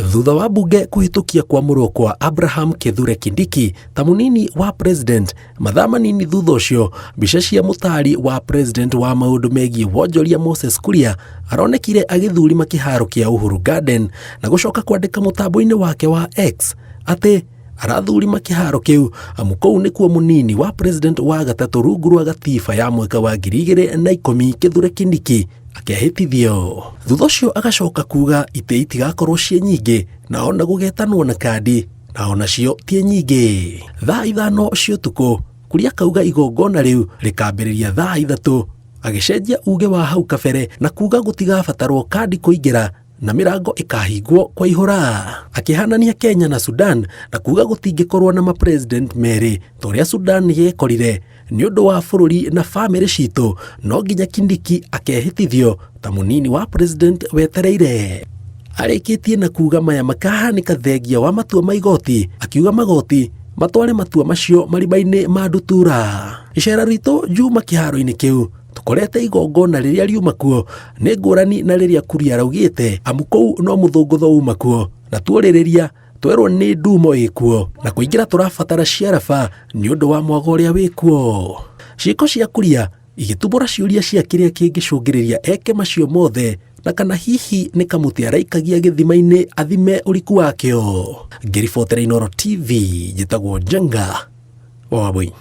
Thutha wa mbunge kũhĩtũkia kwamũrwo kwa Abraham Kithure Kindiki ta mũnini wa president, mathaa manini thutha ũcio, mbica cia mũtaari wa president wa maũndũ megiĩ wonjoria Moses Kuria aronekire agĩthurima kĩharo kĩa Uhuru Garden na gũcoka kwandĩka mũtambo-inĩ wake wa X atĩ arathurima kĩharo kĩu amu kũu nĩkuo mũnini wa president wa gatatũ rungu rwa gatiba ya mwaka wa 2010 Kithure Kindiki akehĩtithio. Thutha ũcio agacoka kuga itĩ itigakorwo ciĩ nyingĩ na ona gũgetanwo na kandi na onacio ti nyingĩ. Thaa 5 cia ũtukũ Kuria akauga igongona rĩu rĩkambĩrĩria thaa 3, agĩcenjia uge wa hau kabere na kuga gũtigabatarwo kandi kũingĩra na mĩrango ĩkahingwo kwa ihũra. Akĩhanania Kenya na Sudan na kuga gũtingĩkorwo na mapresident merĩ ta ũrĩa Sudan yekorire. Nĩ ũndũ wa bũrũri na famĩlĩ citũ no nginya Kindiki akehĩtithio ta mũnini wa president wetereire. Arĩkĩtie na kuga maya makahanĩka thengia wa matua ma igoti, akiuga magoti matware matua macio marima-inĩ ma ndutura. Icera ritũ Juma kĩharo-inĩ kĩu tũkorete igongona rĩrĩa riuma kuo nĩ ngũrani na rĩrĩa Kuria araugĩte, amu kũu no mũthũngũtho uma kuo na tuorĩrĩria twerwo nĩ ndumo ĩkuo na kũingĩra tũrabatara ciaraba nĩ ũndũ wa mwago ũrĩa wĩkuo. Ciĩko cia Kuria igĩtumũra ciũria cia kĩrĩa kĩngĩcũngĩrĩria eke macio mothe na kana hihi nĩ kamũtĩ araikagia gĩthima-inĩ athime ũriku wakĩo. Ngĩribotera Inooro TV, njĩtagwo Njenga wa Wambũi.